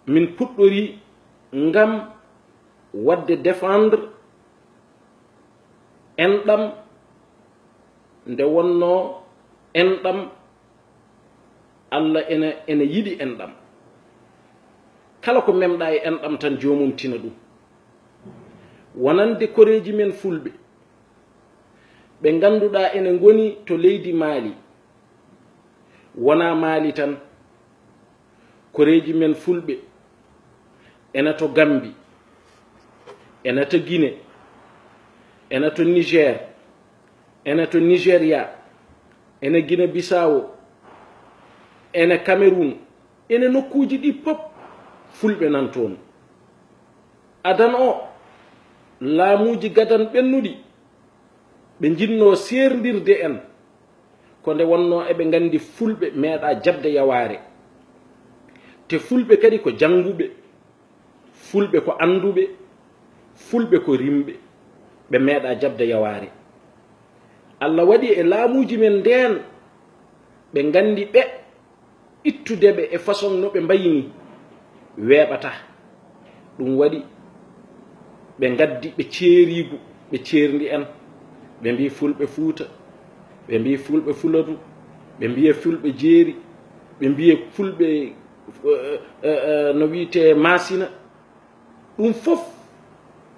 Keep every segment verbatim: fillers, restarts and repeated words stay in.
Min puɗɗorii ngam waɗde défendre enɗam, nde wonnoo enɗam, Allah ene, ene yiɗi enɗam. Kala ko memɗaa e enɗam tan, joomum tina ɗum. Wonande koreeji men Fulɓe, ɓe ngannduɗaa ene ngoni to leydi Maali, wonaa Maali tan, koreeji men Fulɓe ena to Gambi, ena to Gine, ena to Niger, ena to Nigeria, ena Gine Bisawo, ena Cameroun, ena nokkuuji ɗi pop, Fulɓe nan toon. Adan o, laamuuji gadan ɓennuɗi, ɓe njinnoo seerndirde en, ko nde wonnoo eɓe nganndi Fulɓe meeɗaa jaɓde yawaare. Te Fulɓe kadi ko jannguɓe, Fulɓe ko annduɓe, Fulɓe ko rimɓe, ɓe meeɗaa jaɓde yawaare. Allah waɗi e laamuuji men ndeen, ɓe nganndi ɓe, ittude ɓe e façon no ɓe mbayi ni, weeɓataa. Ɗum waɗi ɓe ngaddi, ɓe ceeriigu, ɓe ceerndi en. Ɓe mbii Fulɓe Fuuta, ɓe mbii Fulɓe Fuladu, ɓe mbiya Fulɓe Jeeri, ɓe mbiya Fulɓe, eh, eh, eh, no wiyetee, Maasina. Ɗum fof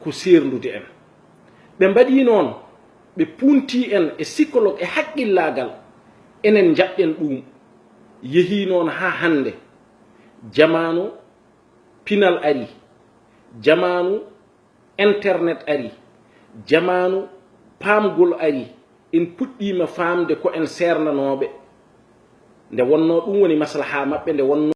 ko seerndude en. Ɓe mbaɗii noon, ɓe puuntii en e psychologue e haqqillaagal, enen njaɓɗen ɗum. Yehii noon haa hannde, jamaanu pinal ari, jamaanu internet ari, jamaanu paamgol ari, en puɗɗiima faamde ko en seernanooɓe. Nde wonnoo ɗum woni maslahaa maɓɓe, nde wonnoo